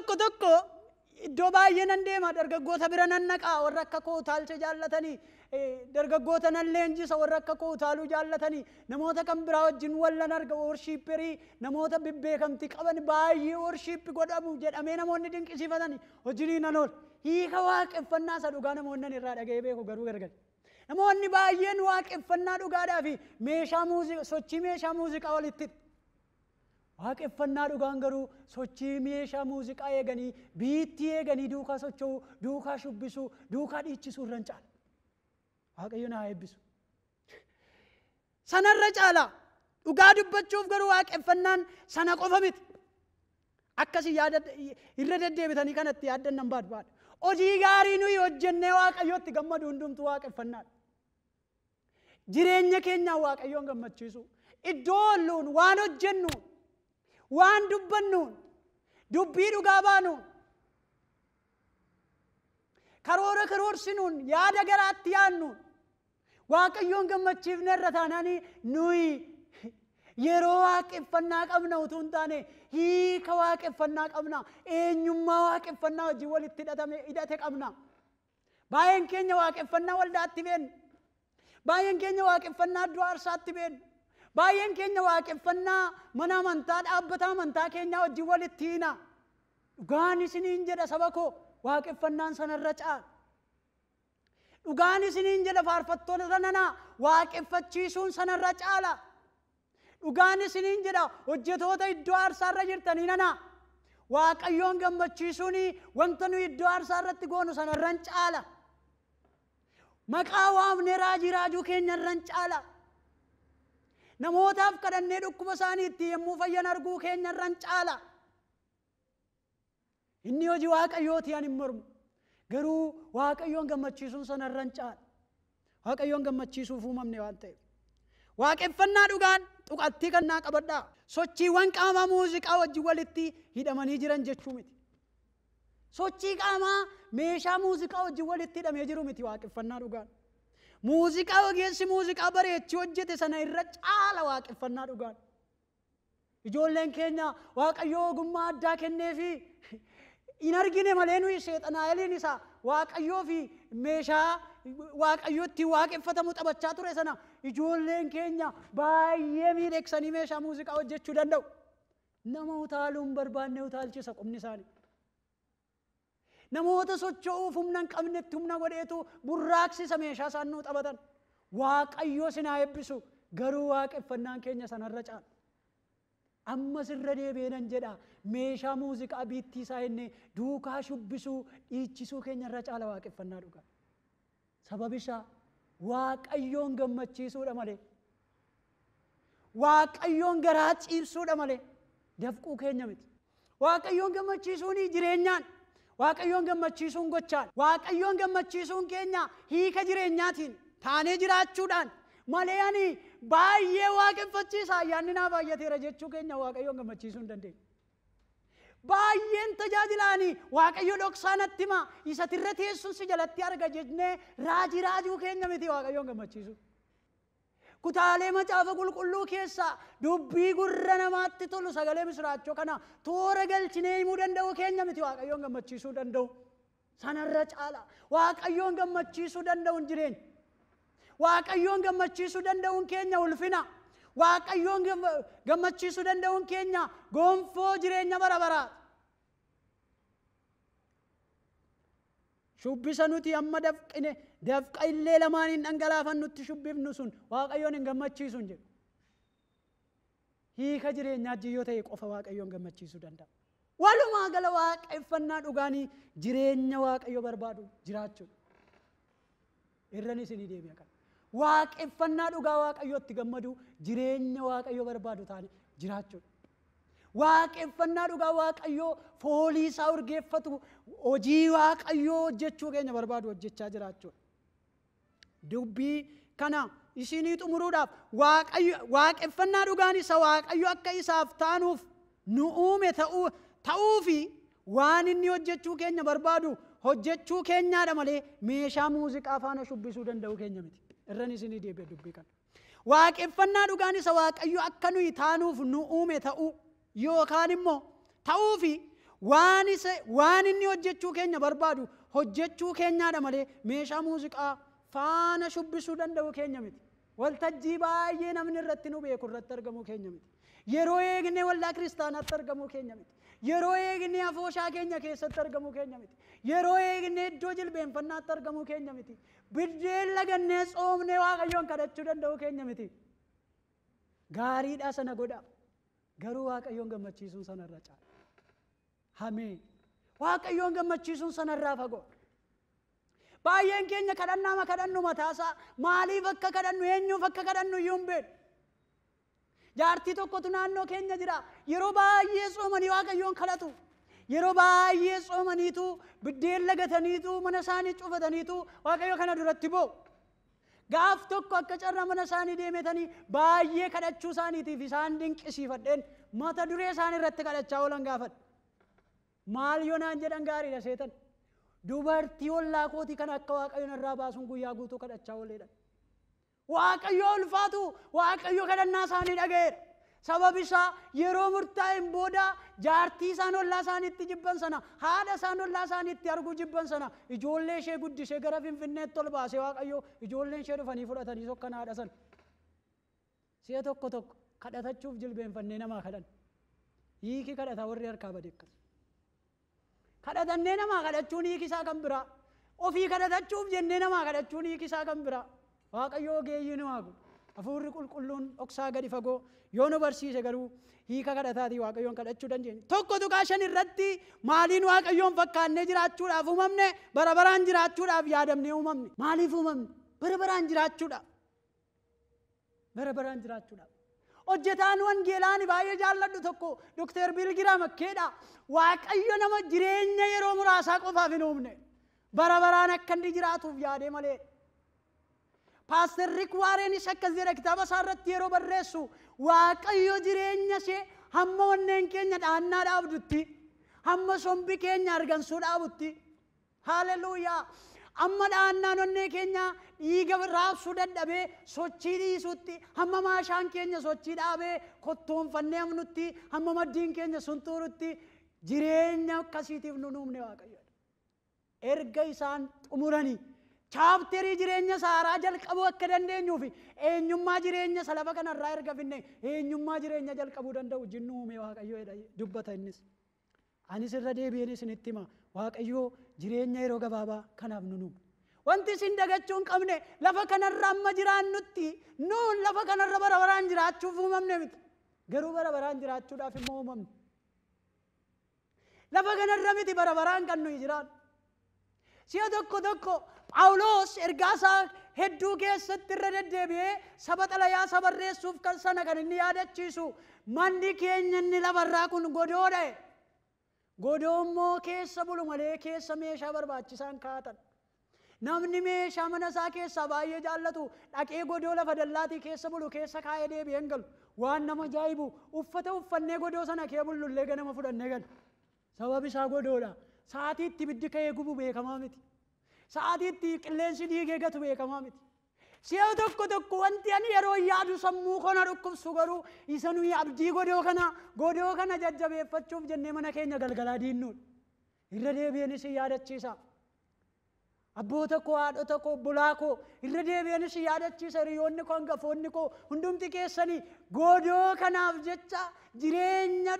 tokko tokko iddoo baay'ee nan deema, dargaggoota bira nan naqaa, warra akka koo utaalcha jaallatanii, dargaggoota nan leenjisa, warra akka koo utaaluu jaallatanii, namoota kan biraa wajjin wallan arga, worshiipperii namoota bebbeekamtii qaban baay'ee worshiippi godhamu jedhamee namoonni dinqisiifatanii wajjiniin nan oola. Hiika waaqeffannaa isa dhugaa namoonni nan irraa dhaga'ee beeku garuu gargari. Namoonni baay'een waaqeffannaa dhugaadhaa fi meeshaa muuziqaa, sochii meeshaa muuziqaa walitti hidhu. Waaqeffannaa dhugaan garuu sochii meeshaa muuziqaa eeganii, biittii eeganii duukaa socho'uu, duukaa shubbisuu, duukaa dhiichisuu irra hin caala. Waaqayyo na haa eebbisu. Sanarra caala. Dhugaa dubbachuuf garuu waaqeffannaan sana qofa miti. Akkasii yaada irra deddeebitanii kanatti yaaddan nan barbaada. Hojii gaarii nuyi hojjennee Waaqayyotti gammadu hundumtuu waaqeffannaadha. Jireenya keenyaan Waaqayyoon gammachiisu. Iddoo oolluun, waan hojjennuun, waan dubbannuun, dubbii dhugaa baanuun, karoora karoorsinuun, yaada garaatti yaadnuun Waaqayyoon gammachiifne irra taanaanii nuyi yeroo waaqeffannaa qabna utuu hin taane hiika waaqeffannaa qabna, eenyummaa waaqeffannaa wajjin walitti hidhate qabna. Baay'een keenya waaqeffannaa waldaatti beenna. Baay'een keenya waaqeffannaa iddoo aarsaatti beenna. Baay'een keenya waaqeffannaa mana amantaa, dhaabbata amantaa keenyaa wajjin walitti hiina. Dhugaan isiniin jedha saba koo, waaqeffannaan sanarra caala. Dhugaan isiniin jedha faarfattoota nanaa, waaqeffachiisuun sanarra caala. Dhugaan isiniin jedha hojjetoota iddoo aarsaarra jirtanii nanaa, Waaqayyoon gammachiisuun wanta nuyi iddoo aarsaa irratti goonu sanarran caala. Maqaa waamnee raajii raajuu keenyarran caala. Namootaaf kadhannee dhukkuba isaanii itti yommuu fayyan arguu keenyarran caala. Inni hojii Waaqayyooti ani hin mormu. Garuu Waaqayyoon gammachiisuun sanarran caala. Waaqayyoon gammachiisuuf uumamne waan ta'eef. Waaqeffannaa dhugaan tuqattii kan naa qabadhaa. Sochiiwwan qaamaa muuziqaa wajjin walitti hidhamanii jiran jechuu miti. Sochii qaamaa meeshaa muuziqaa wajjin walitti hidhamee jiru miti waaqeffannaa dhugaan. Muuziqaa ogeessi muuziqaa bareechii hojjete sana irra caala waaqeffannaa dhugaan. Ijoolleen keenya Waaqayyoo ogummaa addaa kenneefi hin argine malee nuyi seexanaayiliin isaa Waaqayyoo fi meeshaa Waaqayyoo ittiin waaqeffatamu taphachaa ture sana ijoolleen keenya baay'ee miidhagsanii meeshaa muuziqaa hojjechuu danda'u. Nama utaaluu hin barbaanne utaalchisa qubni isaanii. Namoota socho'uuf humna hin qabnetti humna godheetu burraaqsisa meeshaa isaan nuu taphatan. Waaqayyoo sin haa eebbisu, garuu waaqeffannaan keenya sanarra caala. Ammas irra deebi'ee nan jedha, meeshaa muuziqaa biittii isaa jennee duukaa shubbisuu dhiichisuu keenya irra caala waaqeffannaa dhugaa. Sababi isaa Waaqayyoon gammachiisuudha malee, Waaqayyoon garaa ciibsuudha malee dafquu keenya miti. Waaqayyoon gammachiisuun jireenyaan, Waaqayyoon gammachiisuun gochaan, Waaqayyoon gammachiisuun keenya hiika jireenyaatiin taanee jiraachuudhaan malee ani baay'ee waaqeffachiisa ayyaanni naa baay'ateera jechuu keenya Waaqayyoon gammachiisuu hin dandeenyu. Baay'een tajaajilaanii Waaqayyo dhoksaa natti hima, isa tirra teessuun si jalatti arga jennee raajii raajuu keenya miti Waaqayyoon gammachiisu. Kutaalee macaafa qulqulluu keessaa dubbii gurra namaatti tolu sagalee misiraachoo kana toora galchinee himuu danda'uu keenya miti Waaqayyoon gammachiisuu danda'u. Sanarra caala Waaqayyoon gammachiisuu danda'uun jireenya. Waaqayyoon gammachiisuu danda'uun keenya ulfina. Waaqayyoon gammachiisuu danda'uun keenya gonfoo jireenya bara baraa. Shubbisa nuti amma dafqine dafqa illee lamaan hin dhangalaafannutti shubbifnu sun Waaqayyoon hin gammachiisu hin jedhu. Hiika jireenyaa jiyyoo ta'e qofa Waaqayyoon gammachiisuu danda'a. Walumaa gala waaqeffannaa dhugaanii jireenya Waaqayyo barbaadu jiraachuudha. Irran isinii deebi'a kana. Waaqeffannaa dhugaa Waaqayyootti gammadu jireenya Waaqayyo barbaadu taane jiraachuudha. Waaqeffannaa dhugaa Waaqayyoo foolii isaa urgeeffatu hojii Waaqayyoo hojjechuu keenya barbaadu hojjechaa jiraachuudha. Dubbii kana isinii xumuruudhaaf waaqeffannaa dhugaan isa Waaqayyo akka isaaf taanuuf nu uume ta'uu fi waan inni hojjechuu keenya barbaadu hojjechuu keenyaadha malee meeshaa muuziqaa faana shubbisuu danda'uu keenya miti. Irran isinii deebi'a dubbii kana. Waaqeffannaa dhugaan isa Waaqayyo akka nuyi taanuuf nu uume ta'uu yookaan immoo ta'uu fi Waan inni hojjechuu keenya barbaadu hojjechuu keenyaadha malee meeshaa muuziqaa faana shubbisuu danda'u keenya miti. Waltajjii baay'ee namni irratti nu beeku irratti argamuu keenya miti. Yeroo eegnee waldaa kiristaanaatti argamuu keenya miti. Yeroo eegnee afooshaa keenya keessatti argamuu keenya miti. Yeroo eegnee iddoo jilbeenfannaatti argamuu keenya miti. Biddeen lagannee tsoomnee Waaqayyoon kadhachuu danda'uu keenya miti. Gaariidha sana godha. Garuu Waaqayyoon gammachiisuun sanarra caala. Ameen. Waaqayyoon gammachiisuun sanarraa fagoo. Baay'een keenya kadhannaama kadhannu mataasaa maaliif akka kadhannu eenyuuf akka kadhannu iyyuu hin beeknu. Jaartii tokkotu naannoo keenya jira. Yeroo baay'ee tsoomanii Waaqayyoon kadhatu. Yeroo baay'ee tsoomaniitu biddeen lagataniitu mana isaanii cufataniitu Waaqayyo kana duratti boo'u. Gaaf tokko akka carraa mana isaanii deemetanii baay'ee kadhachuu isaaniitiif isaan dinqisiifadheen mata duree isaan irratti kadhachaa oolan gaafadhe. Maal yoo naan jedhan gaariidha seetan. Dubartii ollaa kootii kan akka Waaqayyoon irraa baasuun guyyaa guutuu kadhachaa ooleedha. Waaqayyo ulfaatu Waaqayyo kadhannaa isaanii dhaga'eera. Sababi isaa yeroo murtaa'een booda jaartii isaan ollaa isaaniitti jibban sana, haadha isaan ollaa isaaniitti arguu jibban sana, ijoollee ishee guddisee gara Finfinneetti ol baasee Waaqayyo ijoolleen ishee dhufanii fudhatanii sokkan haadha sana. Si'a tokko tokko kadhatachuuf jilbeenfannee namaa kadhan. Hiiki kadhata warri harkaa bade akkas. Kadhatannee namaa kadhachuun hiiki isaa kan biraa. Ofii kadhatachuuf jennee namaa kadhachuun hiiki isaa kan biraa. Waaqayyo ogeeyyii nu haa godhu. Hafuurri qulqulluun dhoksaa gadi fagoo yoo nu barsiise garuu hiika kadhataatii Waaqayyoon kadhachuu dandeenya. 1.5 irratti maaliin Waaqayyoon fakkaannee jiraachuudhaaf uumamne? Bara baraan jiraachuudhaaf yaadamnee uumamne. Maaliif uumamne? Bara baraan jiraachuudhaaf. Bara baraan jiraachuudhaaf. Hojjetaan wangeelaa ani baay'ee jaalladhu tokko Dr. Bill Graham akkeedha. Waaqayyo nama jireenya yeroo muraasaa qofaaf hin uumne. Bara baraan akka inni jiraatuuf yaadee malee. Paaster Rick Warrenis akkas jedha kitaaba isaa irratti yeroo barreessu, Waaqayyo jireenya ishee hamma onneen keenya dhaannaa dhaabdutti, hamma sombi keenya argansuu dhaabutti. Haleluuyaa! Amma dhaannaan onnee keenya dhiiga raabsuu dadhabee sochii dhiisutti, hamma maashaan keenya sochii dhaabee kottoonfannee hamnutti, hamma maddiin keenya suntuurutti jireenya akkasiitiif nu uumne Waaqayyo. Erga isaan xumuranii chaapterii jireenya saaraa jalqabuu akka dandeenyuuf eenyummaa jireenya isa lafa kanarraa erga finne eenyummaa jireenya jalqabuu danda'u jinnu uume Waaqayyo jedha dubbata innis. Anis irra deebi'een isinitti hima, Waaqayyo jireenya yeroo gabaabaa kanaaf nu uume. Wanti isin dagachuu hin qabne lafa kanarra amma jiraannutti nuun lafa kanarra bara baraan jiraachuuf uumamne miti. Garuu bara baraan jiraachuudhaaf immoo uumamne. Lafa kanarra miti bara baraan kan nuyi jiraannu. Si'a tokko tokko Phaawulos ergaa isaa hedduu keessatti irra deddeebi'ee saba xalayaa isa barreessuuf kan sana kan inni yaadachiisu manni keenya inni lafarraa kun godoodha. Godoo immoo keessa bulu malee keessa meeshaa barbaachisaan kaa'atan. Namni meeshaa mana isaa keessaa baay'ee jaallatu dhaqee godoo lafa dallaatii keessa bulu keessa kaa'ee deebi'ee hin galu. Waan nama ajaa'ibu uffata uffannee godoo sana kee bullullee ganama fudhannee galu. Sababi isaa godoodha. Sa'aatii itti ibiddi ka'ee gubu beekamaa miti. Sa'aatii itti qilleensi dhiigee gatu beekamaa miti. Si'a tokko tokko wanti ani yeroo yaadu sammuu koo na dhukkubsu garuu isa nuyi abdii godoo kana jajjabeeffachuuf jennee mana keenya galgalaa diinnuudha. Irra deebi'eenis yaadachiisa. Abboota koo, haadhota koo, obbolaa koo irra deebi'eenis yaadachiisa. Hiriyoonni koo, hangafoonni koo hundumti keessanii godoo kanaaf jecha jireenya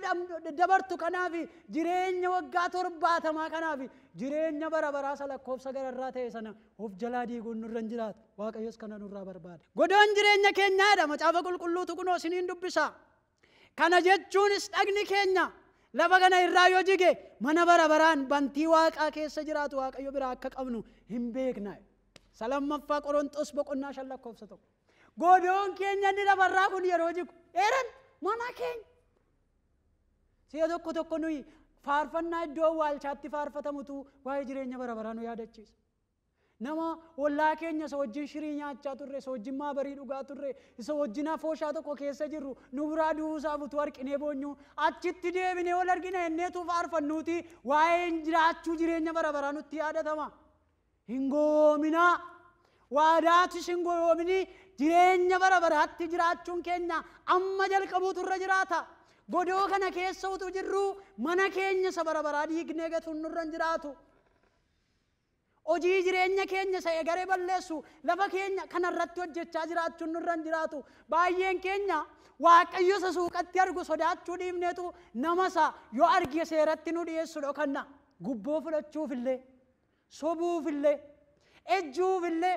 dabartu kanaaf jireenya waggaa 70 kanaaf jireenya bara baraa isa lakkoofsa gararraa ta'e sana of jalaa diiguun nurra hin jiraatu. Waaqayyos kana nurraa barbaada. Godoon jireenya keenyaadha. Macaafa qulqulluutu kunoo isiniin dubbisa. Kana jechuunis dhagni keenya lafa kana irraa yoo jige mana bara baraan bantii waaqaa keessa jiraatu Waaqayyo biraa akka qabnu hin beekna. Lammaffaa Qorontos boqonnaa 5 lakkoofsa 1. Godoon keenya inni lafarraa kun yeroo jigu dheeran mana keenya. Si'a tokko tokko nuyi faarfannaa iddoo awwaalchaatti faarfatamutu waa'ee jireenya bara baraa nu yaadachiisa. Nama ollaa keenya isa wajjin shirii nyaachaa turre, isa wajjin maabarii dhugaa turre, isa wajjin afooshaa tokko keessa jirru nu biraa du'uusaaf utuu arginee boonyu achitti deebinee wal argina jenneetu faarfannuuti waa'een jiraachuu jireenya bara baraa nutti yaadatama. Hin goominaa. Waadaatis hin goominii jireenya bara baraatti jiraachuun keenya amma jalqabuutu irra jiraata. Godoo kana keessa utuu jirru mana keenya isa bara baraa diignee gatuun nurra hin jiraatu. Hojii jireenya keenya isa egaree balleessu lafa keenya kanarratti hojjechaa jiraachuun nurra hin jiraatu. Baay'een keenya Waaqayyo isa suuqatti argu sodaachuu dhiibneetu nama isa yoo arge seeratti nu dhiyeessu dhokanna. Gubboo fudhachuufillee, sobuufillee, ejjuufillee,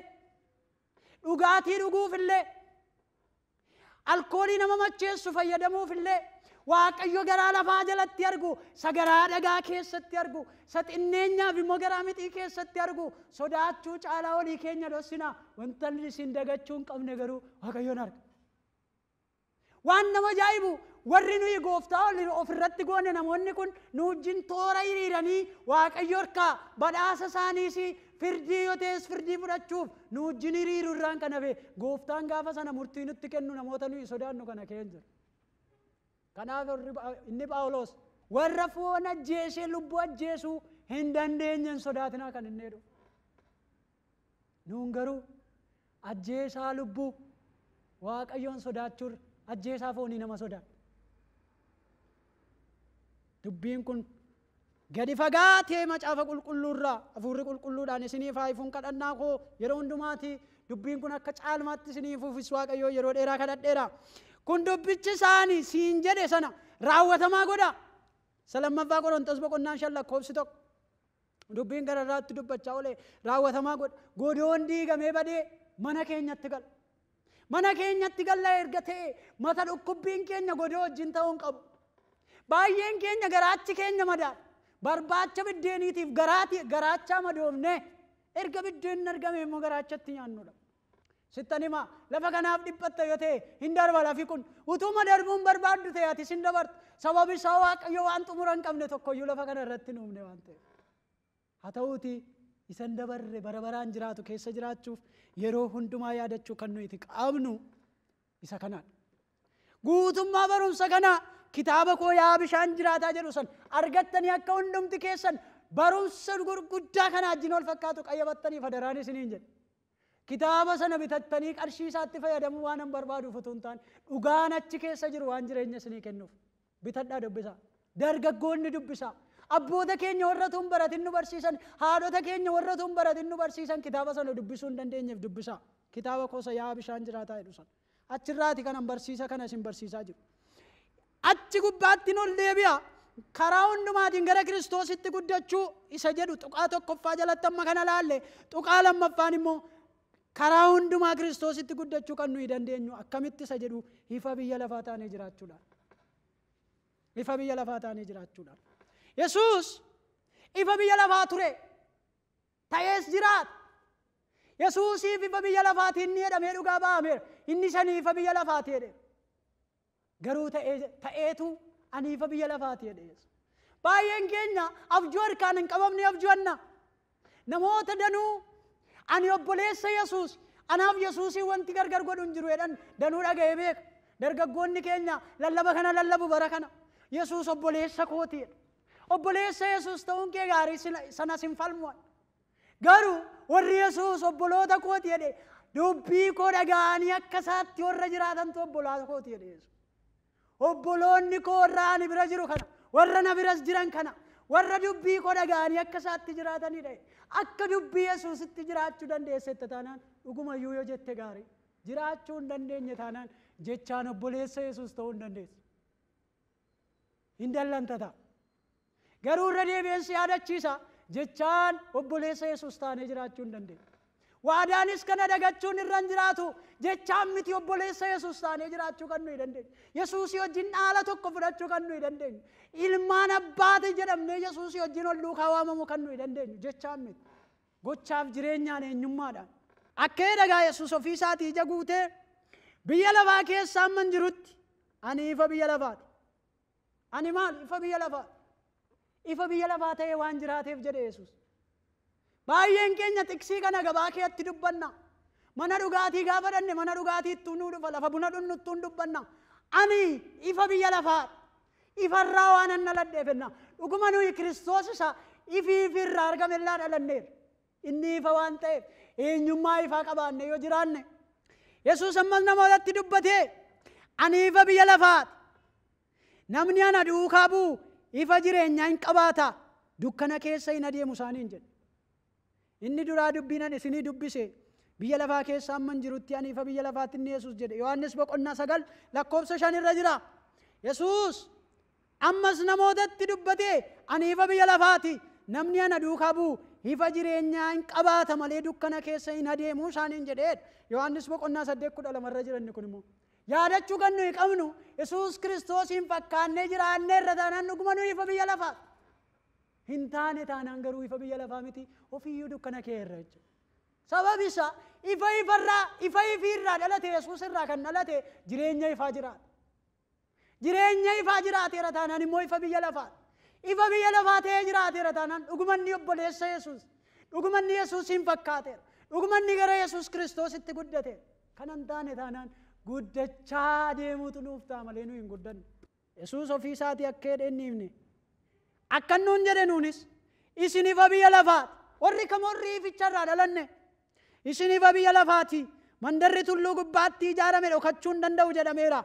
dhugaatii dhuguufillee, alkoolii nama macheessu fayyadamuufillee Waaqayyo garaa lafaa jalatti argu, isa garaa dhagaa keessatti argu, isa xinneenyaaf immoo garaa mixii keessatti argu sodaachuu caalaa olii keenya dhossina. Wanta isin dagachuu hin qabne garuu Waaqayyoon arga. Waan nama ajaa'ibu warri nuyi gooftaa ofirratti goone namoonni kun nu wajjin toora hiriiranii Waaqayyo harkaa badhaasa isaaniis firdii yoo ta'es firdii fudhachuuf nu wajjin hiriiru irraan kan hafe gooftaan gaafa sana murtii nutti kennu namoota nuyi sodaannu kana keessa jira. Kanaaf inni Phaawulos warra foon ajjeesee lubbuu ajjeesuu hin dandeenye hin sodaatinaa kan inni jedhu. Nuun garuu ajjeesaa lubbuu Waaqayyoon sodaachuurra ajjeesaa foonii nama sodaadha. Dubbiin kun gadi fagaatee macaafa qulqulluurraa hafuurri qulqulluudhaan isiniif haa ifuun kadhannaa koo yeroo hundumaati. Dubbiin kun akka caalmaatti isiniif uffis Waaqayyoo yeroo dheeraa kadhadheera. Kun dubbichi isaanii siin jedhe sana raawwatamaa godha. Isa lammaffaa Qorontos boqonnaa 5 lakkoofsi 1. Dubbiin gararraatti dubbachaa oolee raawwatamaa godha. Godoon diigamee badee mana keenyatti gala. Mana keenyatti galla erga ta'e mata dhukkubbiin keenya godoo wajjin ta'uu hin qabu. Baay'een keenya garaachi keenya madaadha. Barbaacha biddeeniitiif garaachaa madoofne erga biddeen argame immoo garaachatti nyaannudha. Sittan himaa lafa kanaaf dhiphatta yoo ta'e hin darba lafi kun. Utuma darbuun barbaaddu ta'e atis hin dabartu. Sababi isaa Waaqayyo waan xumura hin qabne tokkoyyuu lafa kana irratti hin uumne waan ta'eef. Haa ta'uutii isan dabarre bara baraan jiraatu keessa jiraachuuf yeroo hundumaa yaadachuu kan nuyi qabnu isa kanaadha. Guutummaa barumsa kanaa kitaaba koo yaa bishaan jiraataa jedhu san argattanii akka hundumti keessan barumsa gurguddaa kana wajjin wal fakkaatu qayyabattanii fadaraan isiniin jedhe. Kitaaba sana bitattanii qarshii isaatti fayyadamuu waan hin barbaaduuf utuu hin taane dhugaan achi keessa jiru waan jireenya isinii kennuuf bitadhaa dubbisaa. Dargaggoonni dubbisaa. Abboota keenya warra utuu hin baratin nu barsiisan, haadhota keenya warra utuu hin baratin nu barsiisan kitaaba sana dubbisuu hin dandeenyeef dubbisaa. Kitaaba kosa yaa bishaan jiraataa jedhu sana. Achirraati kanan barsiisa kana isin barsiisaa jiru. Achi gubbaatti ol deebi'a. Karaa hundumaatiin gara Kiristoositti guddachuu isa jedhu tuqaa tokkoffaa jalatti amma kana laalle, tuqaa lammaffaan immoo karaa hundumaa Kiristoositti guddachuu kan nuyi dandeenyu akkamitti isa jedhu ifa biyya lafaa taanee jiraachuudhaan. Ifa biyya lafaa taanee jiraachuudhaan. Yesuus ifa biyya lafaa ture. Ta'ees jiraata. Yesuusiif ifa biyya lafaatiin inni jedhamee dhugaa ba'ameera. Inni sanii ifa biyya lafaati jedhe. Garuu ta'eetu ani ifa biyya lafaati jedhe Yesuus. Baay'een keenya abjuu harkaan hin qabamne abjuanna. Namoota danuu ani obboleessa Yesuus, anaaf Yesuusii wanti gargar godhu hin jiru jedhan danuu dhaga'ee beeka. Dargaggoonni keenya lallaba kana lallabu bara kana. Yesuus obboleessa kooti jedha. Obboleessa Yesuus ta'uun kee gaarii sanas hin falmu. Garuu warri Yesuus obboloota kooti jedhe dubbii koo dhaga'anii akka isaatti warra jiraatantu obboloota kooti jedhe Yesuus. Obboloonni koo warra ani bira jiru kana, warra na biras jiran kana, warra dubbii koo dhaga'anii akka isaatti jiraatanidha. Akka dubbii Yesuusitti jiraachuu dandeessetta taanaan dhugumayyuu yoo jette gaarii. Jiraachuu hin dandeenye taanaan jechaan obboleessa Yesuus ta'uu hin dandeessu. Hin dallanta ta'a. Garuu irra deebi'een si yaadachiisa jechaan obboleessa Yesuus taanee jiraachuu hin dandeenye. Waadaanis kana dagachuun irra hin jiraatu. Jechaan miti obboleessa Yesuus taanee jiraachuu kan nuyi dandeenyu. Yesuusii wajjin dhaala tokko fudhachuu kan nuyi dandeenyu. Ilmaan abbaati jedhamnee Yesuusii wajjin ol duukaa waamamu kan nuyi dandeenyu. Jechaan miti. Gochaaf jireenyaan eenyummaadhaan. Akka dhagaa Yesuus ofii isaatii ija guutee biyya lafaa keessa amma hin jirutti ani ifa biyya lafaati. Ani maal? Ifa biyya lafaati. Ifa biyya lafaa ta'ee waan jiraateef jedhe Yesuus. Baay'een keenya tiksii kana gabaa keetti dubbanna. Mana dhugaatii gaafa dhanne mana dhugaatiittuu nu dhufa, lafa buna dhunnuttuu dubbanna. Ani ifa biyya lafaa, ifarraa waan an dhaladheef jenna. Dhuguma nuyi Kiristoos isa ifii ifirraa argame illaa dhalanneerra. Inni ifa waan ta'eef eenyummaa ifaa qabaanne yoo jiraanne. Yesuus ammas namootatti dubbatee ani ifa biyya lafaati. Namni ana duukaa bu'u ifa jireenyaa hin qabaata, dukkana keessa hin adeemu isaaniin jedhe. Inni duraa dubbiin ani isinii dubbise biyya lafaa keessa amman jirutti ani ifa biyya lafaatti inni Yesuus jedhe. Yohaannis boqonnaa 9 lakkoofsa 5 irra jira. Yesuus ammas namootatti dubbate ani ifa biyya lafaati, namni ana duukaa bu'u ifa jireenyaa hin qabaata malee dukkana keessa hin adeemu isaaniin jedheedha. Yohaannis boqonnaa 8:12 irra jira inni kun immoo. Yaadachuu kan nuyi qabnu Yesuus Kiristoosiin fakkaannee jiraannee irra taanaan dhuguma nuyi ifa biyya lafaa. Hin taane taanaan garuu ifa biyya lafaa miti, ofiiyyuu dukkana kee irra jechuudha. Sababi isaa ifa ifarraa, ifa ifiirraa dhalate Yesuus irraa kan dhalate jireenya ifaa jiraata. Jireenya ifaa jiraateera taanaan immoo ifa biyya lafaa. Ifa biyya lafaa ta'ee jiraateera taanaan dhuguma inni obboleessa Yesuus, dhuguma inni Yesuusiin fakkaateera, dhuguma inni gara Yesuus Kiristoositti guddateera. Kana hin taane taanaan guddachaa deemuutu nuuf ta'a malee nuyi hin guddannu. Yesuus ofii isaatii akka jedhe inni himne. Akka nuun jedhe nuunis isin ifa biyya lafaati. Warri kam warri ificharraa dhalanne isin ifa biyya lafaati. Mandarri tulluu gubbaatti ijaarame dhokachuu hin danda'u jedhameera.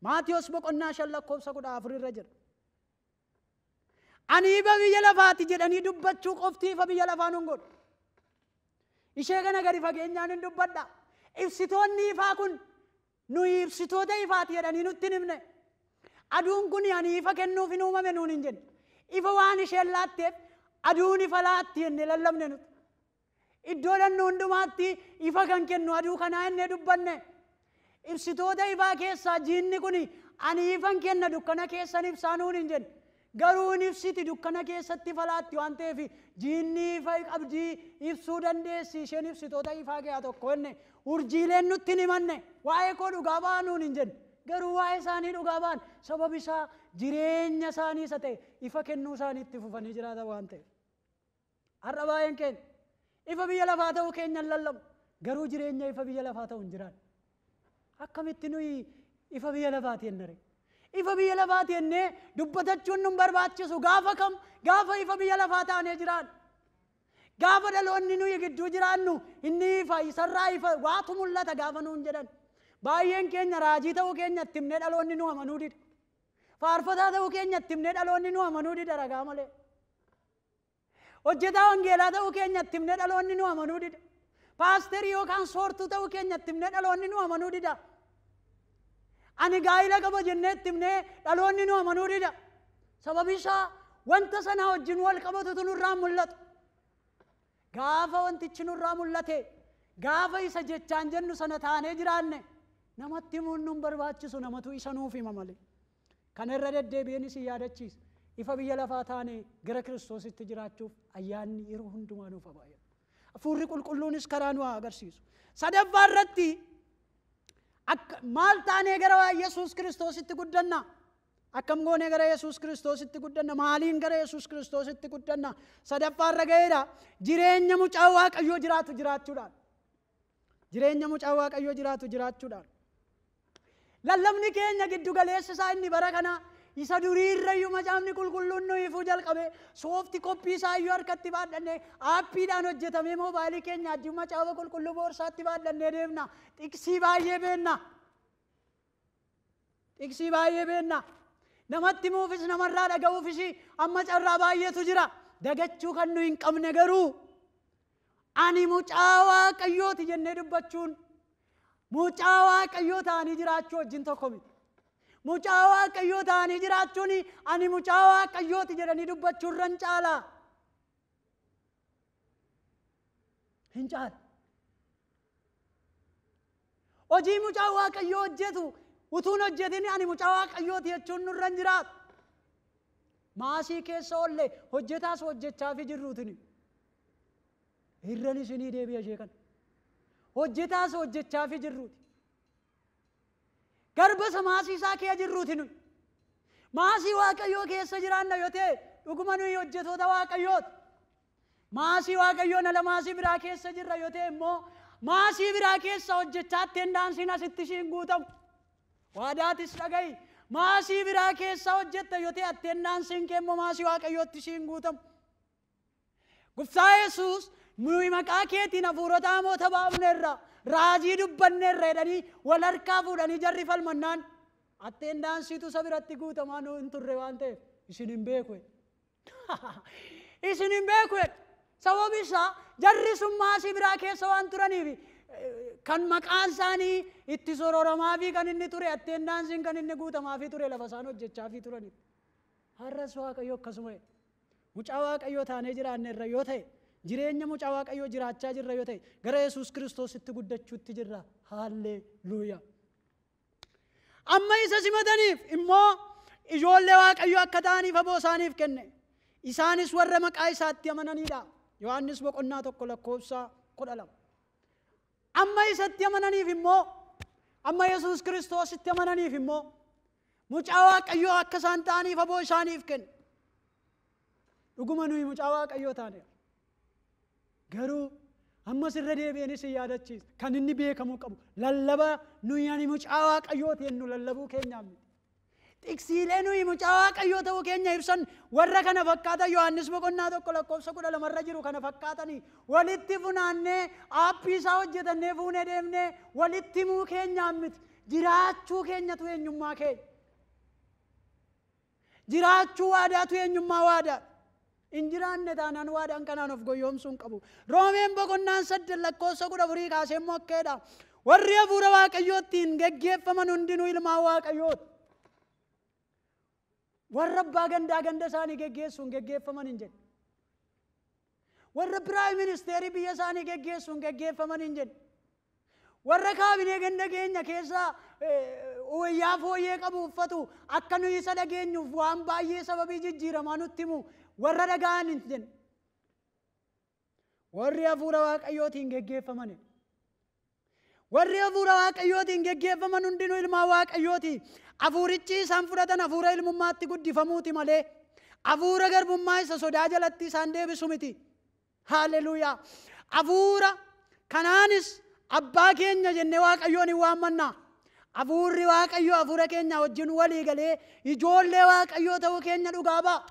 Maatiyos boqonnaa 5 lakkoofsa 14 irra jira. Ani ifa biyya lafaati jedhanii dubbachuu qofti ifa biyya lafaa nuun godhu. Ishee kana gadi fageenyaan hin dubbadha. Ibsitoonni ifaa kun nuyi ibsitoota ifaati jedhanii nutti hin himne. Aduun kun ani ifa kennuuf hin uumame nuun hin jenne. Ifa waan isheen laatteef aduun ifa laatti jennee lallabne nuti. Iddoo dhannu hundumaatti ifa kan kennu aduu kanaa jennee dubbanne. Ibsitoota ifaa keessaa jiinni kun ani ifan kenna dukkana keessan ibsaa nuun hin jenne. Garuu hin ibsiti dukkana keessatti ifa laatti waan ta'eef jiinni ifa qabdii ibsuu dandeessi isheen ibsitoota ifaa keessaa tokko jenne. Urjiileen nutti hin himanne waa'ee koo dhugaa ba'aa nuun hin jenne. Garuu waa'ee isaanii dhugaa ba'an sababi isaa jireenya isaanii isa ta'e ifa kennuu isaanii itti fufanii jiraatan waan ta'eef. Har'a baay'een keenya ifa biyya lafaa ta'uu keenya hin lallabu. Garuu jireenya ifa biyya lafaa ta'uu hin jiraanne. Akkamitti nuyi ifa biyya lafaati jenne ree? Ifa biyya lafaati jennee dubbatachuun nun barbaachisu gaafa kam? Gaafa ifa biyya lafaa taanee jiraannu. Gaafa dhaloonni nuyi gidduu jiraannu inni ifa isarraa ifa waatu mul'ata gaafa nuun jedhan. Baay'een keenya raajii ta'uu keenya itti himnee dhaloonni nu amanuu dida. Faarfataa ta'uu keenya itti himnee dhaloonni nu amanuu dida ragaa malee. Hojjetaa wangeelaa ta'uu keenya itti himnee dhaloonni nu amanuu dida. Paasterii yookaan soortuu ta'uu keenya itti himnee dhaloonni nu amanuu dida. Ani gaa'ila qaba jennee itti himnee dhaloonni nu amanuu dida. Sababi isaa wanta sana wajjin wal qabatutu nurraa mul'atu. Gaafa wantichi nurraa mul'ate, gaafa isa jechaan jennu sana taanee jiraanne namatti himuun nun barbaachisu, namatu isa nuuf hima malee. Kana irra deddeebi'een isin yaadachiisa. Ifa biyya lafaa taanee gara Kiristoositti jiraachuuf ayyaanni yeroo hundumaa nuuf haa baay'atu. Hafuurri qulqulluunis karaa nu haa agarsiisu. Sadaffaa irratti akka maal taanee gara Yesuus Kiristoositti guddanna? Akkam goonee gara Yesuus Kiristoositti guddanna? Maaliin gara Yesuus Kiristoositti guddanna? Sadaffaa irra ga'eedha. Jireenya mucaa Waaqayyoo jiraatu jiraachuudhaan. Jireenya mucaa Waaqayyoo jiraatu jiraachuudhaan. Lallabni keenya giddu galeessi isaa inni bara kana isa durii irrayyuu macaafni qulqulluun nu ifuu jalqabe soofti koppii isaa iyyuu harkatti baadhannee aappiidhaan hojjetamee moobaayilii keenya wajjin macaafa qulqulluu boorsaatti baadhannee deemna. Xiqsii baay'ee beenna. Xiqsii baay'ee beenna. Namatti himuufis namarraa dhaga'uufis amma carraa baay'eetu jira. Dagachuu kan nu hin qabne garuu ani mucaa Waaqayyooti jennee dubbachuun mucaa Waaqayyoo ta'anii jiraachuu wajjin tokko miti. Mucaa Waaqayyoo ta'anii jiraachuun ani mucaa Waaqayyooti jedhanii dubbachuu irra hin caalaa. Hin caala. Hojii mucaa Waaqayyoo hojjetu utuun hojjetin ani mucaa Waaqayyooti jechuun nurra hin jiraatu. Maasii keessa oolle hojjetaas hojjechaafi jirruutini. Irran isinii deebi'a ishee kana. Hojjetaas hojjechaafi jirruuti. Garba isa maasii isaa kee jirruuti nuyi. Maasii Waaqayyoo keessa jiraanna yoo ta'e dhuguma nuyi hojjetoota Waaqayyooti. Maasii Waaqayyoon ala maasii biraa keessa jirra yoo ta'e immoo maasii biraa keessa hojjechaa ittiin daansiin asitti ishiin guutamu. Waadaatis dhaga'i. Maasii biraa keessa hojjetta yoo ta'e ittiin daansiin kee immoo maasii Waaqayyootti ishiin guutamu. Gooftaa Yesuus nuyi maqaa keetiin hafuurota hamoota baafneerra, raajii dubbanneerra jedhanii wal harkaa fuudhanii jarri falmannaan Attendaansiitu isa biratti guutamaa nu hin turre waan ta'eef isin hin beeku. Isin hin beeku. Sababi isaa jarri sun maasii biraa keessa waan turaniif kan maqaan isaanii itti sororamaa fi kan inni ture attendaansiin kan inni guutamaa fi ture lafa isaan hojjechaa fi turaniif. Har'as Waaqayyo akkasuma jedha. Mucaa Waaqayyoo taanee jiraanne irra yoo ta'e, jireenya mucaa Waaqayyoo jiraachaa jirra yoo ta'e, gara Yesuus Kiristoositti guddachuutti jirra. Haalleluuyaa. Amma isa simataniif immoo ijoollee Waaqayyoo akka ta'aniif aboo isaaniif kenne. Isaanis warra maqaa isaatti amananiidha. Yohaannis boqonnaa 1 lakkoofsa 12. Amma isatti amananiif immoo, amma Yesuus Kiristoositti amananiif immoo mucaa Waaqayyoo akka isaan ta'aniif aboo isaaniif kenne. Dhuguma nuyi mucaa Waaqayyoo taaneerra. Garuu ammas irra deebi'eenis hin yaadachiisa. Kan inni beekamuu qabu lallaba nuyi ani mucaa Waaqayyooti jennu lallabuu keenyaaf miti. Tiksiilee nuyi mucaa Waaqayyoo ta'uu keenya ibsan warra kana fakkaatan Yohaannis boqonnaa 1 lakkoofsa 12 irra jiru kana fakkaatanii walitti funaannee aappii isaa hojjetannee fuunee deemnee walitti himuu keenyaaf miti. Jiraachuu keenyatu eenyummaa keenya. Jiraachuu waadaatu eenyummaa waadaa. Hin jiraanne taanaan waadaan kanaan of goyoomsuu hin qabu. Roomeen boqonnaan 8 lakkoofsa 14 kaasee immoo akka jedha. Warri hafuura Waaqayyootiin geggeeffaman hundinuu ilmaan Waaqayyooti. Warra abbaa gandaa ganda isaanii geggeessuun geggeeffaman hin jedhu. Warra piraayim ministeerii biyya isaanii geggeessuun geggeeffaman hin jedhu. Warra kaabinee ganda keenya keessaa wayyaa fooyyee qabu uffatu akka nuyi isa dhageenyuuf waan baay'ee sababii jijjiiramaa nutti himu warra dhaga'an hin jedhu. Warri hafuura Waaqayyootiin geggeeffaman. Warri hafuura Waaqayyootiin geggeeffaman hundinuu ilmaan Waaqayyooti. Hafuurichi isaan fudhatan hafuura ilmummaatti guddifamuuti malee hafuura garbummaa isa sodaa jalatti isaan deebisu miti. Haalleluuyaa. Hafuura kanaanis abbaa keenya jennee Waaqayyoon hin waammanna. Hafuurri Waaqayyoo hafuura keenya wajjin walii galee ijoollee Waaqayyoo ta'uu keenya dhugaa ba'a.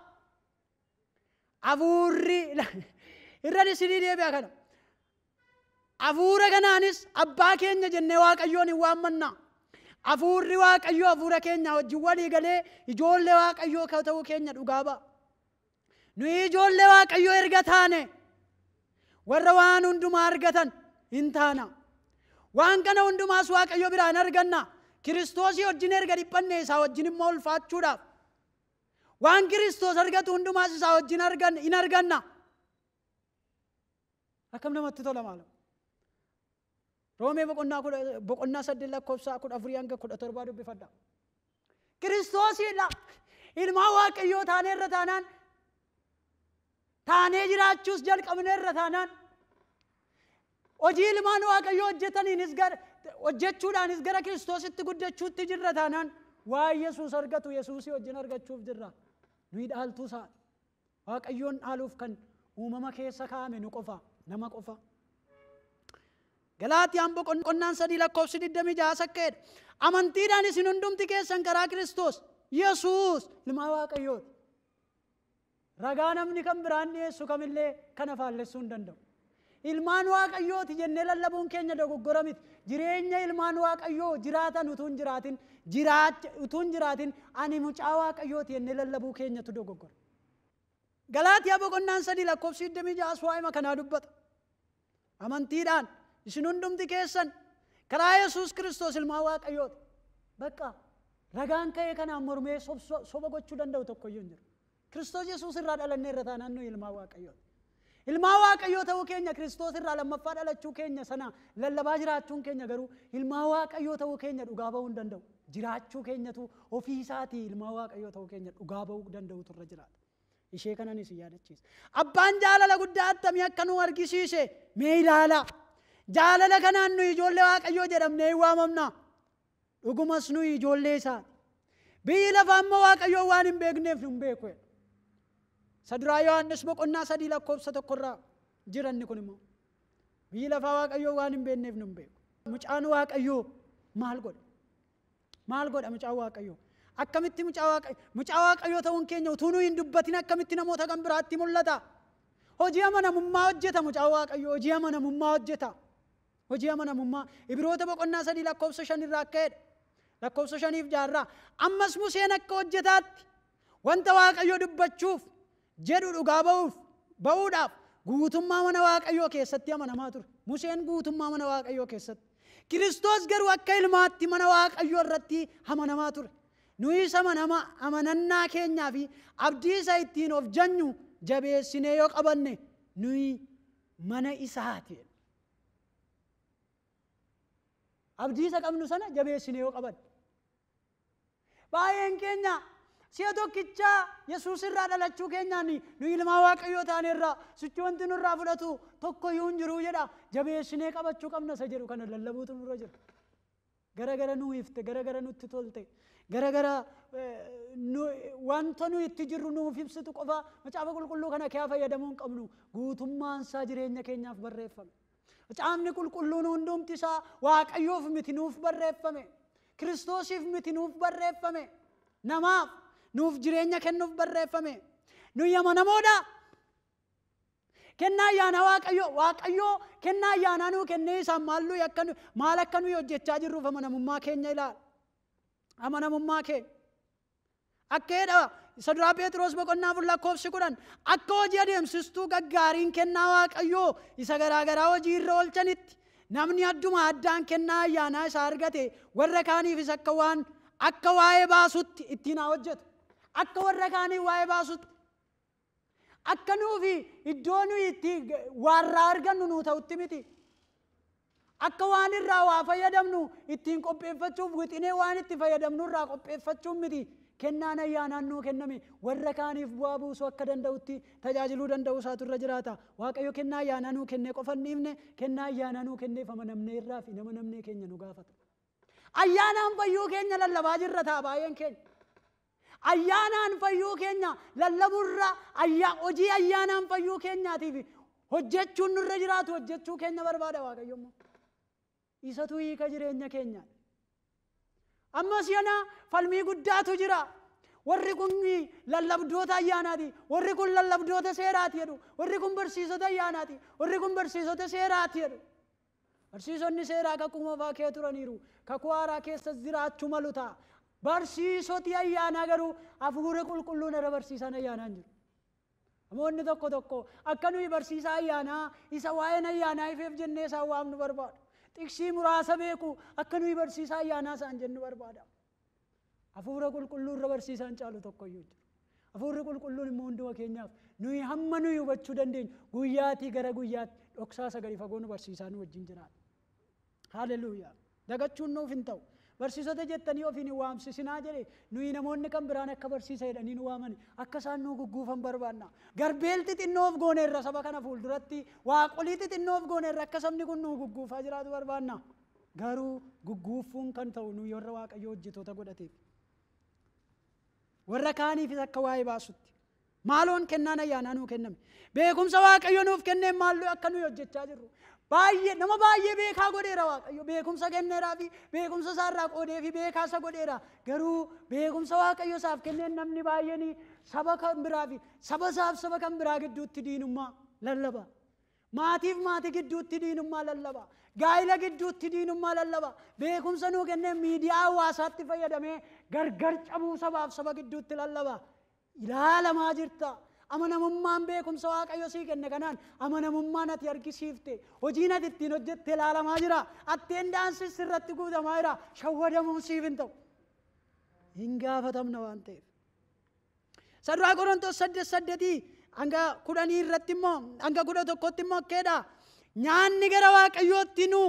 Hafuurri irra isinii deebi'a kana. Hafuura kanaanis abbaa keenya jennee Waaqayyoon hin waammanna. Hafuurri Waaqayyoo hafuura keenya wajjin walii galee ijoollee Waaqayyoo ta'uu keenya dhugaa ba'a. Nuyi ijoollee Waaqayyoo erga taane warra waan hundumaa argatan hin taana. Waan kana hundumaas Waaqayyo biraa hin arganna. Kiristoosii wajjin erga dhiphanne isaa wajjin immoo ulfaachuudhaaf. Waan Kiristoos argatu hundumaas isaa wajjin hin arganna. Akkam namatti tola maaloo. Roomee boqonnaa 8 lakkoofsa 14 hanga 17 dubbifadha. Kiristoosiidha. Ilmaan Waaqayyoo taaneerra taanaan, taanee jiraachuus jalqabneerra taanaan, hojii ilmaan Waaqayyoo hojjetaniinis gara hojjechuudhaanis gara Kiristoositti guddachuutti jirra taanaan, waan Yesuus argatu Yesuusii wajjin argachuuf jirra. Nuyi dhaaltuu isaa. Waaqayyoon dhaaluuf kan uumama keessa kaa'ame nu qofa, nama qofa. Galaatiyaan boqonnaan 3 lakkoofsi 26 akka jedha. Amantiidhaan isin hundumti keessan karaa Kiristoos Yesuus ilma Waaqayyooti. Ragaa namni kan biraan dhiyeessu kamillee kana faallessuu hin danda'u. Ilmaan Waaqayyooti jennee lallabuun keenya dogoggora miti. Jireenya ilmaan Waaqayyoo jiraatan utuu hin jiraatin, utuu hin jiraatin ani mucaa Waaqayyooti jennee lallabuu keenyatu dogoggora. Galaatiyaa boqonnaan 3 lakkoofsi 26 waa'ima kanaa dubbata. Amantiidhaan isin hundumti keessan karaa Yesuus Kiristoos ilmaan Waaqayyooti. Bakka ragaan ka'ee kanaan mormee soba gochuu danda'u tokkoyyuu hin jiru. Kiristoos Yesuus irraa dhalannee irra taanaan nuyi ilmaan Waaqayyooti. Ilmaan Waaqayyoo ta'uu keenya Kiristoos irraa lammaffaa dhalachuu keenya sana lallabaa jiraachuun keenya garuu ilmaan Waaqayyoo ta'uu keenya dhugaa ba'uu hin danda'u. Jiraachuu keenyatu ofii isaatii ilmaan Waaqayyoo ta'uu keenya dhugaa ba'uu danda'utu irra jiraata. Ishee kanan isin yaadachiisa. Abbaan jaalala guddaa attamii akka nu argisiise mee ilaalaa. Jaalala kanaan nuyi ijoollee Waaqayyoo jedhamnee hin waamamna. Dhugumas nuyi ijoollee isaati. Biyyi lafaa immoo Waaqayyoo waan hin beekneef nu hin beeku. Saduraa Yohaannis boqonnaa 3 lakkoofsa 1 irraa jiranni kun immoo biyyi lafaa Waaqayyoo waan hin beekneef nu hin beeku. Mucaan Waaqayyoo maal godha? Maal godha mucaan Waaqayyoo? Akkamitti mucaa Waaqayyoo ta'uun keenya utuu nuyi hin dubbatin akkamitti namoota kan biraatti mul'ata? Hojii amanamummaa hojjeta mucaan Waaqayyoo, hojii amanamummaa hojjeta. Hojii amanamummaa Ibroota boqonnaa 3 lakkoofsa 5 irraa akka jedha. Lakkoofsa 5 6 ammas Museen akka hojjetaatti wanta Waaqayyo dubbachuuf jedhu dhugaa ba'uudhaaf guutummaa mana Waaqayyoo keessatti amanamaa ture. Museen guutummaa mana Waaqayyoo keessatti. Kiristoos garuu akka ilmaatti mana Waaqayyoo irratti amanamaa ture. Nuyis amanannaa keenyaa fi abdii isa ittiin of janyu jabeessinee yoo qabanne nuyi mana isaati. Abdii isa qabnu sana jabeessinee yoo qabanne. Baay'een keenya si'a tokkichaa Yesuus irraa dhalachuu keenyaan nu ilmaa Waaqayyoo taanerraa sichi wanti nurraa fudhatu tokkoyyuu hin jiru jedha. Jabeessinee qabachuu qabna isa jedhu kana lallabuutu nurra jira. Gara gara nuu ifte, gara gara nutti tolte, gara gara wanta nu itti jirru nuuf ibsitu qofa macaafa qulqulluu kana kee fayyadamuu hin qabnu. Guutummaan isaa jireenya keenyaaf barreeffame. Macaafni qulqulluun hundumti isaa Waaqayyoof miti nuuf barreeffame. Kiristoosiif miti nuuf barreeffame. Namaaf nuuf jireenya kennuuf barreeffame. Nuyi amanamoodha. Kennaa ayyaanaa Waaqayyoo kennaa ayyaanaa nuu kennee isaan maal akka nuyi hojjechaa jirruuf amanamummaa keenya ilaala. Amanamummaa keenya. Akka jedha isa duraa Phexros boqonnaa 4 lakkoofsi 10 akka hojii adeemsistuu gaggaariin kennaa Waaqayyoo isa garaagaraa hojii irra oolchanitti namni adduma addaan kennaa ayyaanaa isaa argate warra kaaniifis akka waa'ee baasutti ittiin haa hojjetu. Akka warra kaaniif waa'ee baasutti. Akka nuufi iddoo nuyi itti waarraa argannu nuu ta'utti miti. Akka waan irraa waa fayyadamnu ittiin qopheeffachuuf wixinee waan itti fayyadamnu irraa qopheeffachuun miti. Kennaan ayyaanaan nuu kenname warra kaaniif bu'aa buusuu akka danda'utti tajaajiluu danda'u isaatu irra jiraata. Waaqayyo kennaa ayyaanaa nuu kennee qofa hin dhiifne, kennaa ayyaanaa nuu kenneef amanamnee irraa fi nama namnee keenya nu gaafata. Ayyaanaan fayyuu keenya lallabaa jirra ta'a baay'een keenya. Ayyaanaan fayyuu keenya lallabuurra hojii ayyaanaan fayyuu keenyaatiif hojjechuun nurra jiraatu hojjechuu keenya barbaada Waaqayyo immoo. Isatu hiika jireenya keenyaa. Ammas yana falmii guddaatu jira. Warri kun lallabdoota ayyaanaati. Warri kun lallabdoota seeraati jedhu. Warri kun barsiisota ayyaanaati. Warri kun barsiisota seeraati jedhu. Barsiisonni seeraa kakuu moofaa kee turaniiru. Kakuu haaraa keessas jiraachuu malu ta'a. Barsiisoti ayyaanaa garuu hafuura qulqulluun irra barsiisan ayyaanaa hin jiru. Namoonni tokko tokko akka nuyi barsiisaa ayyaanaa isa waa'een ayyaanaa ifeef jennee isaan waamnu barbaadu. Xiqsii muraasa beeku akka nuyi barsiisaa ayyaanaa isaan jennu barbaada. Hafuura qulqulluu irra barsiisaan caalu tokkoyyuu jiru. Hafuurri qulqulluun immoo hunduma keenyaaf nuyi hamma nuyi hubachuu dandeenyu guyyaatii gara guyyaatti dhoksaa isa gadi fagoo nu barsiisaa nu wajjin jiraata. Haleluuyaa. Dagachuun nuuf hin ta'u. Barsiisota jettanii ofiin hin waamsisinaa jedhe nuyi namoonni kan biraan akka barsiisa jedhanii nu waamani akka isaan nu gugguufan barbaanna. Garbeel xixinnoof gooneerra saba kana fuulduratti waaqolii xixinnoof gooneerra akka sabni kun nu gugguufaa jiraatu barbaanna. Garuu gugguufuun kan ta'u nuyi warra Waaqayyo hojjetoota godhateef. Warra kaaniifis akka waa'ee baasutti. Maaloon kennaan ayyaanaa nuu kenname. Beekumsa Waaqayyo nuuf kenneen maalloo akka nuyi hojjechaa jirru. Baay'ee nama baay'ee beekaa godheera Waaqayyo. Beekumsa kenneeraa fi beekumsa isaarraa qoodee fi beekaa isa godheera. Garuu beekumsa Waaqayyo isaaf kenneen namni baay'een saba kan biraa fi saba isaaf saba kan biraa gidduutti diinummaa lallaba. Maatiif maatii gidduutti diinummaa lallaba. Gaa'ila gidduutti diinummaa lallaba. Beekumsa nuu kenneen miidiyaa hawaasaatti fayyadamee gargar cabuu sabaaf saba gidduutti lallaba. Ilaalamaa jirta. Amanamummaan beekumsa Waaqayyo sii kenne kanaan amanamummaan ati argisiifte hojiin ati ittiin hojjette ilaalamaa jira. Atteendaansis sirratti guutamaa jira. Shawwadamuun siif hin ta'u. Hin gaafatamna waan ta'eef. Saduraa Qorontos 8:8 hanga 10 irratti immoo hanga 11tti immoo akkeedha. Nyaanni gara Waaqayyootti nu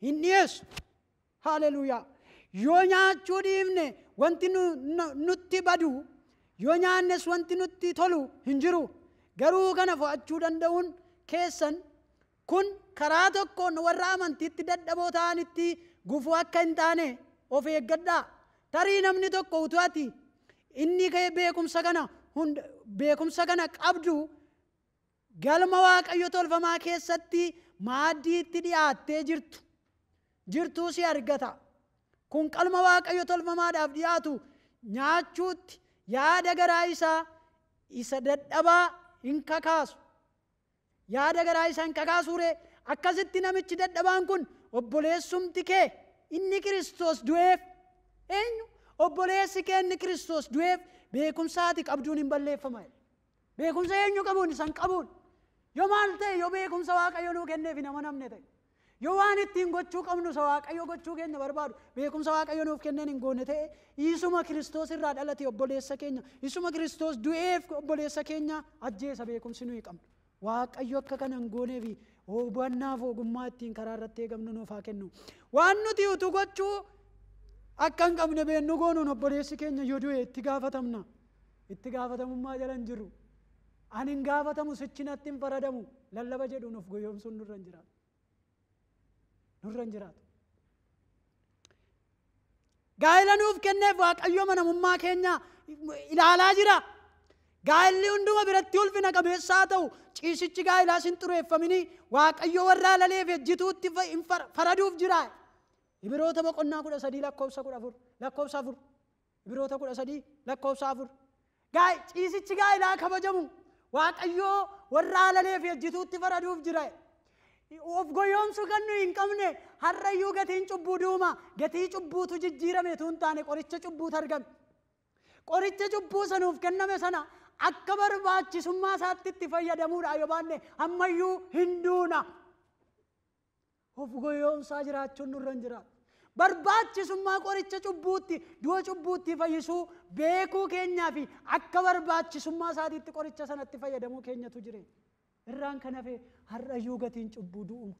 hin dhiyeessu. Haleluuyaa. Yoo nyaachuu dhiifne wanti nutti badu, yoo nyaannes wanti nutti tolu hin jiru. Garuu kana fo'achuu danda'uun keessan kun karaa tokkoon warra amantiitti dadhaboo ta'anitti gufuu akka hin taane of eeggadhaa. Tarii namni tokko utuu ati inni beekumsa kana qabdu galma Waaqayyo tolfamaa keessatti maaddiitti dhiyaattee jirtuu si argata. Kun qalma Waaqayyo tolfamaadhaaf dhiyaatu nyaachuutti yaada garaa isaa isa dadhabaa hin kakaasu. Yaada garaa isaa hin kakaasuure. Akkasitti namichi dadhabaan kun obboleessumti kee inni Kiristoos du'eef Eenyu? Obboleessi keenni Kiristoos du'eef beekumsa ati qabduun hin balleeffama. Beekumsa eenyu qabuun? Isan qabuun. Yoo maal ta'e, yoo beekumsa Waaqayyo nuu kenneef hin amanamne ta'e, yoo waan ittiin gochuu qabnu isa Waaqayyo gochuu keenya barbaadu beekumsa Waaqayyo nuuf kenneen hin goone ta'e, isuma Kiristoos irraa dhalate obboleessa keenya, isuma Kiristoos du'eef obboleessa keenya ajjeesa beekumsi nuyi qabnu. Waaqayyo akka kana hin gooneef hubannaaf ogummaa ittiin karaa irratti eegamnu nuuf haa kennu. Waan nuti utuu gochuu akka hin qabne beennu goonuun obboleessi keenya yoo du'e itti gaafatamna. Itti gaafatamummaa jala hin jirru. Ani hin gaafatamu, sichi natti hin faradamu lallaba jedhuun of goyoomsuun nurra hin jiraatu. Nurra hin jiraatu. Gaa'ela nuuf kenneef Waaqayyo amanamummaa keenya ilaalaa jira. Gaa'elli hunduma biratti ulfina qabeessaa ta'u, ciisichi gaa'ilaas hin xureeffaminii, Waaqayyo warra alaleef ejjituutti faraduuf jira. Ibiroota boqonnaa 13 lakkoofsa 14, lakkoofsa 4. Ibiroota 13 lakkoofsa 4. Ciisichi gaa'elaa kabajamu, Waaqayyo warra alaleef ejjituutti faraduuf jira. Of goyoomsuu kan nuyi hin qabne har'ayyuu gatiin cubbuu duuma, gatii cubbuutu jijjiirame utuu hin taane qoricha cubbuutu argame. Qoricha cubbuu sanuuf kenname sana akka barbaachisummaa isaatti itti fayyadamuudha yoo baanne ammayyuu hin duuna. Of goyoomsaa jiraachuun nurra hin jiraatu. Barbaachisummaa qoricha cubbuutti, du'a cubbuutti fayyisuu beekuu keenyaa fi akka barbaachisummaa isaatiitti qoricha sanatti fayyadamuu keenyatu jireenya. Irraan kan hafe har'ayyuu gatiin cubbuu du'uma.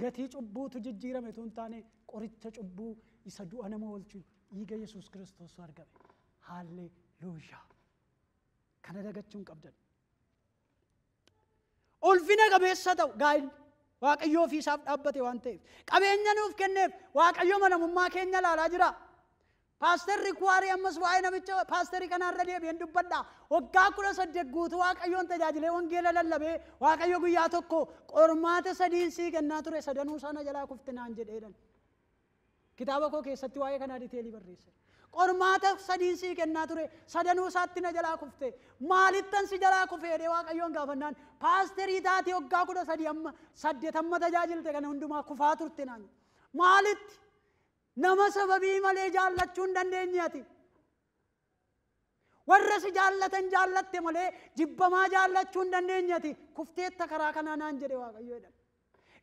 Gatii cubbuutu jijjiirame utuu hin taane qoricha cubbuu isa du'a nama oolchu dhiiga Yesuus Kiristoos argame. Haalleluuyaa. Kana dagachuu hin qabdan. Ulfina qabeessa ta'u gaa'illi Waaqayyo ofii isaaf dhaabbate waan ta'eef, qabeenya nuuf kenneef Waaqayyo amanamummaa keenya ilaalaa jira. Paasterri Kuwaarii ammas waa'ee namicha paasterii kanaarra deebi'een dubbadha. Waggaa 18 guutuu Waaqayyoon tajaajilee wangeela lallabee Waaqayyo guyyaa tokko qormaata sadiin sii kennaa ture, sadanuu sana jalaa kufte naan jedheedhan. Kitaaba koo keessatti waa'ee kanaa diteelii barreesse. Qormaata sadiin sii kennaa ture, sadanuu isaatti na jalaa kufte. Maalittan si jalaa kufe jedhee Waaqayyoon gaafannaan, paasterii taatee waggaa 13 amma 8 amma tajaajilte kana hundumaa kufaa turte naan. Maalitti? Nama sababii malee jaallachuu hin dandeenye ati. Warra si jaallatan jaallatte malee jibbamaa jaallachuu hin dandeenye ati. Kufteetta karaa kanaa naan jedhe Waaqayyo jedhan.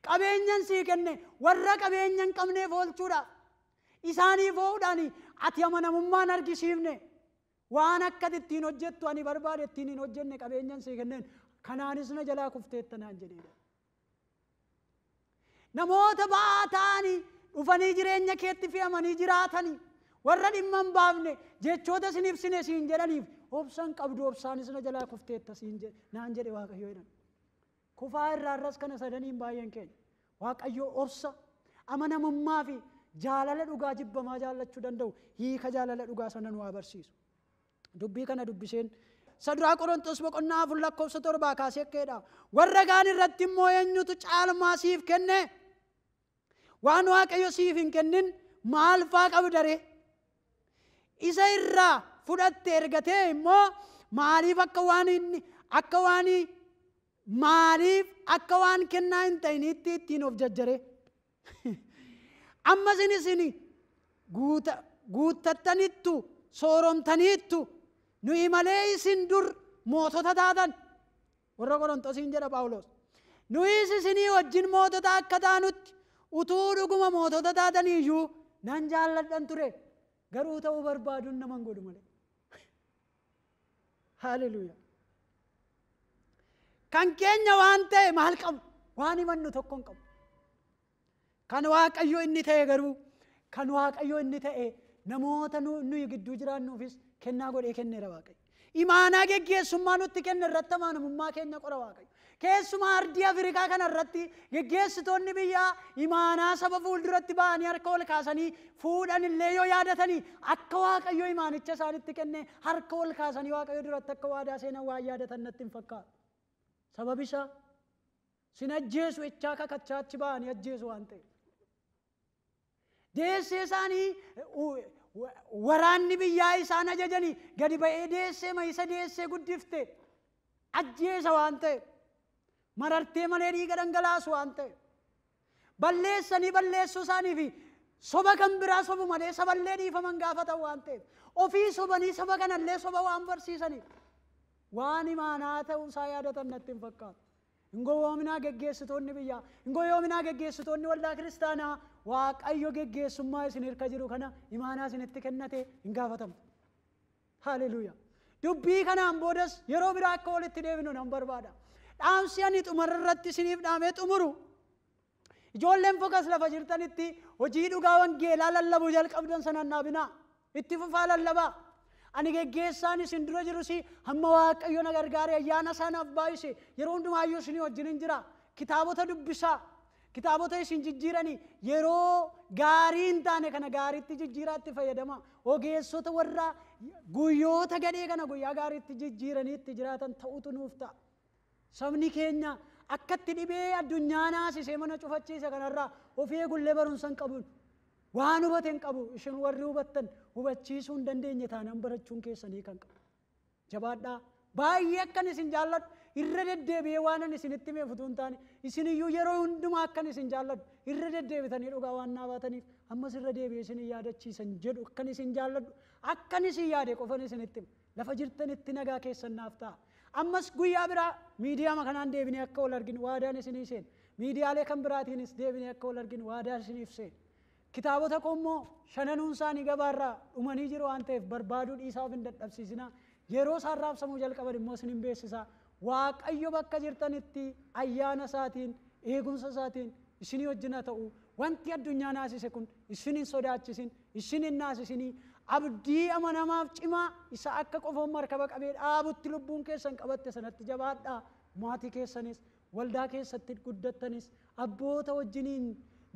Qabeenyan sii kenne warra qabeenya hin qabneef oolchuudhaaf. Isaaniif ooluudhaan ati amanamummaan argisiifne. Waan akka ittiin hojjettu ani barbaade ittiin hin hojjenne qabeenyan sii kenneen, kanaanis na jalaa kufteetta naan jedheedha. Namoota ba'aa ta'anii dhufanii jireenya keetti fe'amanii jiraatanii warra dhimma hin baafne jechoota isin ibsine siin jedhaniif obsan qabdu, obsaanis na jalaa kufteetta siin jedhe naan jedhe Waaqayyo jedhan. Kufaa irraa irras kana sadaniin baay'een keenya. Waaqayyo obsa, amanamummaa fi jaalala dhugaa jibbamaa jaallachuu danda'u hiika jaalala dhugaa sana nu haa barsiisu. Dubbii kana dubbiseen Saduraa Qorontos boqonnaa 4 lakkoofsa 7 kaasee akka jedha. Warra kaan irratti immoo eenyutu caalmaa siif kenne? Waan Waaqayyo siif hin kennin maal faa qabda ree? Isa irraa fudhatte ergatee immoo maaliif akka waan inni akka waan maaliif akka waan kennaa hin ta'initti ittiin of jajjaree? Ammas isin guuttattanittu, sooromtaniittu, nuyi malee isin dur mootota taatan. Warra Qorontosiin jedha Phaawulos. Nuyis isinii wajjin mootota akka taanutti utuu dhuguma mootota taataniiyyuu nan jaalladhan ture. Garuu ta'uu barbaaduun naman godhu malee. Haalleluuyaa. Kan keenya waan ta'e maal qabu? Waan himannu tokko hin qabu. Kan Waaqayyo inni ta'e garuu, kan Waaqayyo inni ta'e namoota nuyi gidduu jiraannuufis kennaa godhee kenneera Waaqayyo. Imaanaa geggeessummaa nutti kenne irratti amanamummaa keenya qora Waaqayyo. Keessumaa ardii Afrikaa kana irratti geggeessitoonni biyyaa imaanaa saba fuulduratti ba'anii harka ol kaasanii fuudhan illee yoo yaadatanii akka Waaqayyo imaanicha isaanitti kenne harka ol kaasanii Waaqayyo duratti akka waadaa seenan waan yaadatan natti hin fakkaatu. Sababi isaa sin ajjeesu jechaa kakachaa achi ba'anii ajjeesu waan ta'eef. Deessee isaanii waraanni biyyaa isaan ajajanii gadi ba'ee deessee mayisa deessee guddifte ajjeesa waan ta'eef. Marartee malee dhiiga dhangalaasu waan ta'eef. Balleessanii balleessuu isaanii fi Soba kan biraa sobu malee saballee dhiifaman gaafatan waan ta'eef ofii sobanii saba kanallee soba waan barsiisaniif waan imaanaa ta'uu isaa yaadatan natti hin fakkaatu. Hin gowwoominaa geggeessitoonni biyyaa, hin gowwoominaa geggeessitoonni waldaa kiristaanaa. Waaqayyo geggeessummaa isin hirka jiru kana imaanaa isinitti kennate hin gaafatamtu. Haleluuyaa. Dubbii kanaan boodas yeroo biraa akka walitti deebinu nan barbaada. Dhaamsi ani xumura irratti isiniif dhaamee xumuru, ijoolleen Fokas lafa jirtanitti hojii dhugaa wangeelaa lallabuu jalqabdan sanaan dhaabinaa. Itti fufaa lallabaa. Ani geggeessaan isin dura jirus hamma Waaqayyo na gargaare ayyaana isaa naaf baay'ise yeroo hundumaayyuu isinii wajjin hin jira. Kitaabota dubbisaa. Kitaabota isin jijjiiranii yeroo gaarii hin taane kana gaariitti jijjiiraatti fayyadama. Ogeessota warra guyyoota gadhee kana guyyaa gaariitti jijjiiranii itti jiraatan ta'utu nuuf ta'a. Sabni keenya akkatti dhibee addunyaa naasisee mana cufachiise kanarraa of eegullee barumsa hin qabu. Waan hubate hin qabu. Isin warri hubattan hubachiisuu hin dandeenye taanaan barachuun keessanii kan qabu. Jabaadhaa. Baay'ee akkan isin jaalladhu irra deddeebi'ee waan ani isinitti himeef utuu hin taane isiniyyuu yeroo hundumaa akkan isin jaalladhu irra deddeebitanii dhugaa waan naa baataniif ammas irra deebi'ee isin yaadachiisan jedhu akkan isin jaalladhu akkan isin yaade qofan isinitti hima. Lafa jirtanitti nagaa keessan naaf ta'a. Ammas guyyaa biraa miidiyaa kanaan deebinee akka wal arginu waadaan isinii seen. Miidiyaalee kan biraatiinis deebinee akka wal arginu waadaan isiniif seen. Kitaabota koo immoo shananuun isaanii gabaarraa dhumanii jiru waan ta'eef barbaaduu dhiisaa of hin dadhabsiisinaa. Yeroo isaan raabsamuu jalqaban immoo isin hin beeksisaa. Waaqayyo bakka jirtanitti ayyaana isaatiin eegumsa isaatiin isinii wajjin haa ta'u. Wanti addunyaa naasise kun isin hin sodaachisin, isin hin naasisinii. Abdii amanamaaf cimaa isa akka qofoon markaba qabee dhaabutti lubbuun keessan qabatte sanatti jabaadhaa. Maatii keessanis waldaa keessatti guddattanis abboota wajjiniin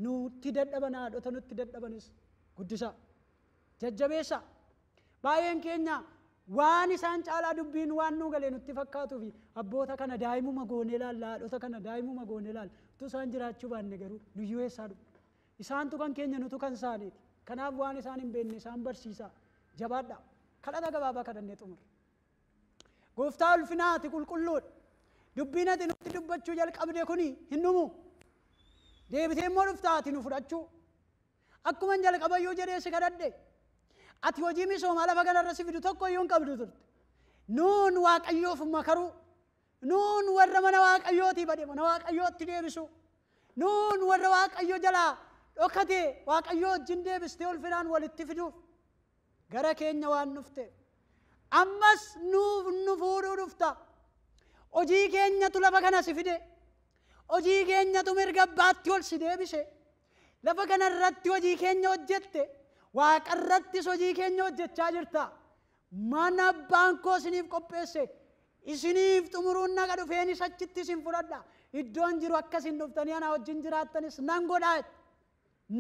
nutti dadhaban haadhota nutti dadhabanis guddisaa, jajjabeessaa. Baay'een keenya waan isaan caalaa dubbiin waan nuu galee nutti fakkaatuu fi abboota kana daa'imuma goonee laalla, haadhota kana daa'imuma goonee laalla. Utuu isaan jiraachuu baanne garuu nuyyuu eessaa dhufna? Isaantu kan keenya, nutu kan isaaniiti. Kanaaf waan isaan hin beekne isaan barsiisaa. Jabaadhaa. Kadhata gabaabaa kadhannee xumurra. Gooftaa ulfinaa, ati qulqulluudha. Dubbiin ati nutti dubbachuu jalqabde kuni hin dhumu. Deebitee immoo dhuftaa ati nu fudhachuu. Akkuma jalqabayyuu jedhee si kadhadhe. Ati hojii misoomaa lafa kanarra si fidu tokko iyyuu hin qabdu turte. Nuun Waaqayyoof makaruu. Nuun warra mana Waaqayyootii bade mana Waaqayyootti deebisu. Nuun warra Waaqayyo jalaa dhokate Waaqayyoo wajjin deebistee ulfinaan walitti fiduuf gara keenya waan dhufte. Ammas nuuf nu fuudhuu dhufta. Hojii keenyatu lafa kana si fide. Hojii keenyatu mirga abbaatti ol si deebise. Lafa kanarratti hojii keenya hojjette. Waaqarrattis hojii keenya hojjechaa jirta. Mana abbaan koo isiniif qopheesse isiniif xumuruun naqa dhufeenis achitti isin fudhadha. Iddoon jiru akka isin dhuftanii anaa wajjin jiraattanis nan godhaa.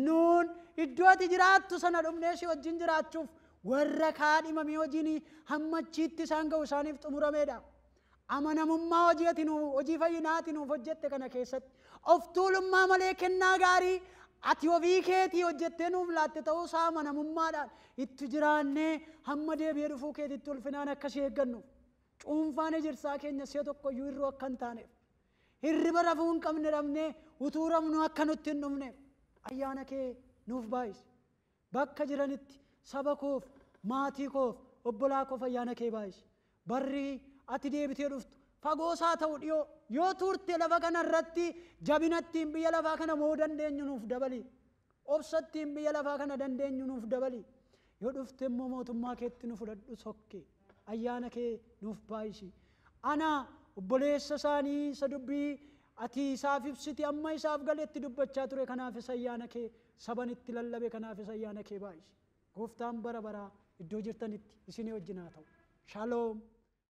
Nuun iddoo ati jiraattu sana dhufnee si wajjin jiraachuuf warra kaadhimamee hojiin hamma achiitti isaan ga'u isaaniif xumurameedha. Amanamummaa hojii ati nuuf hojii fayyinaa ati nuuf hojjette kana keessatti of tuulummaa malee kennaa gaarii ati ofii keetii hojjettee nuuf laatte ta'uu isaa amanamummaadhaan itti jiraannee hamma deebi'ee dhufuu keetitti ulfinaan akkasii eeggannuuf cuunfaan ejirsaa keenya si'a tokko iyyuu hir'uu akka hin taaneef hirriba rafuu hin qabne dhabnee utuu rafnu akka nutti hin dhufneef ayyaana kee nuuf baay'isi. Bakka jiranitti saba koof, maatii koof, obbolaa koof ayyaana kee baay'isi. Barri ati deebitee dhuftu fagoosaa ta'u dhiyoo yoo turte lafa kanarratti jabinattiin biyya lafaa kana moo dandeenyu nuuf dabali. Obsattiin biyya lafaa kana dandeenyu nuuf dabali. Yoo dhufte immoo mootummaa keetti nu fudhadhu sokke. Ayyaana kee nuuf baay'isi. Ana obboleessa isaanii isa dubbii ati isaaf ibsiti amma isaaf galetti dubbachaa ture kanaafis ayyaana kee sabanitti lallabe kanaafis ayyaana kee baay'isi. Gooftaan bara baraa iddoo jirtanitti isinii wajjin haa ta'u. Shaloom.